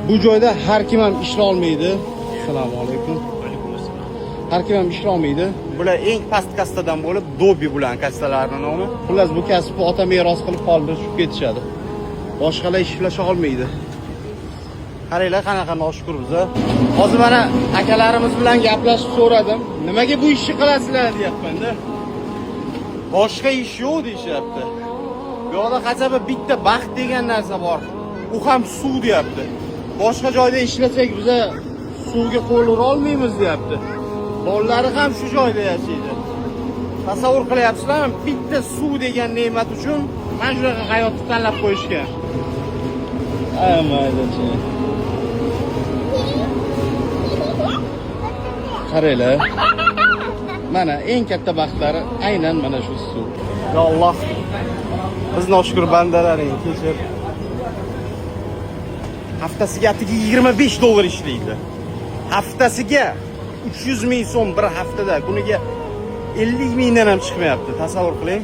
Bu joyda har kim ham ishlolmaydi. Assalomu alaykum. Har kim ham ishlolmaydi. Bular eng past kastadan bo'lib, dobi bularning kastalarning nomi. Xullas, bu kasbni ota meros qilib qoldirib tushib ketishadi. Boshqalar ishlasha olmaydi. Qaranglar, qanaqa noshukur biza. Hozir mana akalarimiz bilan gaplashib so'radim. Nimaga bu ishni qilasizlar deyapman-da. Boshqa ish yo'q deyishyapti. Bu yoqda хотя бы bitta baxt degan narsa bor. U ham suv deyapti. Boshqa joyda ishlasak, biza suvga qo'l ura olmaymiz deyapti. Bolalari ham shu joyda yashaydi. Tasavvur qilyapsizlarmi? Bitta suv degan ne'mat uchun mana shunaqa hayotni tanlab qo'yishgan. Ay, maydachi. Qaranglar. Mana eng katta baxtlari aynan mana shu suv. Yo Alloh, biz noshukur bandalaring kechir. Haftasiga atigi 25 dollar ishlaydi. Haftasiga 300 ming so'm bir haftada, kuniga 50 mingdan ham chiqmayapti. Tasavvur qiling.